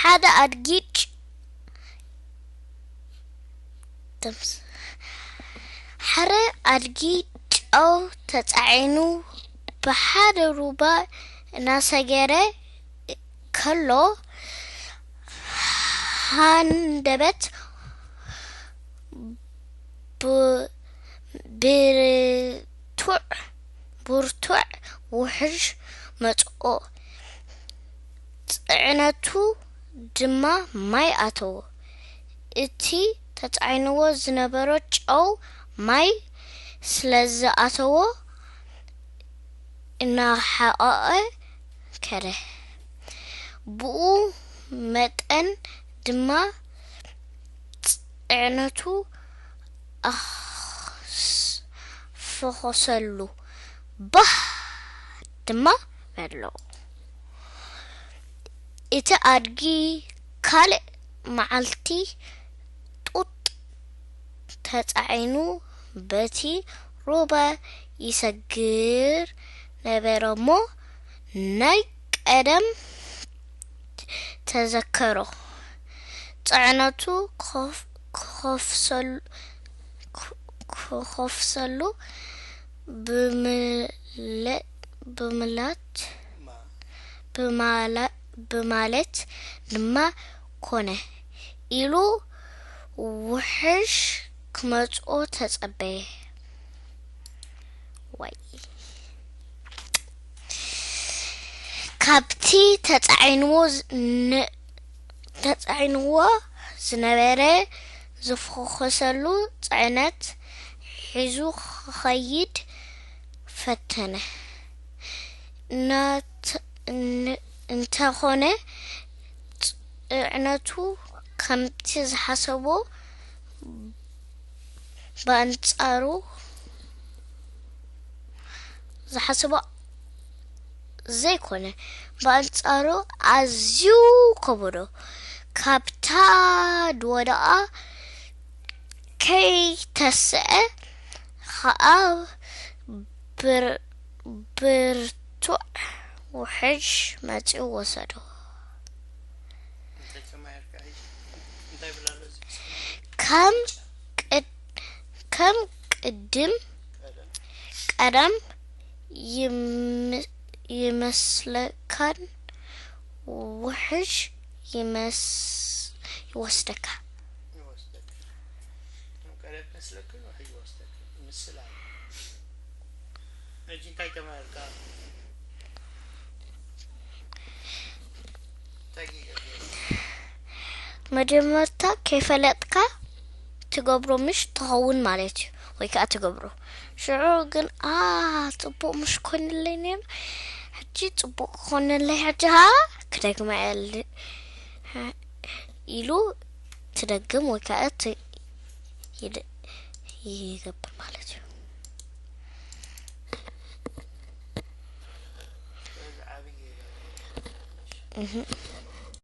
ሓደ ኣድጊ ጭ- ደምስ- ሓደ ኣድጊ ጨው ተጻዒኑ ብሓደ ሩባ እናሰገረ ከሎ፣ ሃንደበት ብ- ብርቱዕ ብርቱዕ ውሕጅ መጽኦ፣ ጽዕነቱ ድማ ማይ ኣተዎ። እቲ ተጻዒንዎ ዝነበረ ጨው ማይ ስለ ዝኣተዎ፣ እናሓቐቐ ከደ። ብኡ መጠን ድማ ጽዕነቱ ኣስ- ፈኾሰሉ፣ ባህ ድማ በሎ። እቲ ኣድጊ ካልእ መዓልቲ ጡጥ ተጻዒኑ በቲ ሩባ ይሰግር ነበረ እሞ፣ ናይ ቀደም ተዘከሮ። ጽዕነቱ ክኸፍ- ክኸፍሰሉ- ክኸፍሰሉ ብምለ- ብምላች ብማላ- ብማለት ድማ ኮነ ኢሉ ውሕሽ ክመጽኦ ተጸበየ። ዋይ። ካብቲ ተጻዒንዎ ዝ- ን- ተጻዒንዎ ዝነበረ ዝፈኾሰሉ ጽዕነት ሒዙ ክኸይድ ፈተነ። እናተ- ን- እንተኾነ ጽዕነቱ ከምቲ ዝሓሰቦ ብኣንጻሩ ዝሓሰቦ ዘይኮነ፣ ብኣንጻሩ ኣዝዩ ከበዶ። ካብታ ዝወደቓ ከይተስአ ኸኣ ብር- ብርቱዕ ውሕጅ መጺኡ ወሰዶ። ከም ቅድ- ከም ቅድም ቀደም ይም- ይመስለካን ውሕጅ ይመስ- ይወስደካ። ቀደም መስለክን ውሕጅ ይወስደክን ምስላ። ሕጂ እንታይ ተማሃርካ? መጀመርታ ከይፈለጥካ ትገብሮ ምሽ ትኸውን ማለት እዩ፣ ወይ ከዓ ትገብሮ። ሽዑ ግን ኣ ጽቡቕ ምሽ ኮይንለይ ነይሩ፣ ሕጂ ጽቡቕ ክኾነለይ ሕጂ ሃ ክደግማ እየ ኢሉ ትደግም ወይ ከዓ ይገብር ማለት እዩ።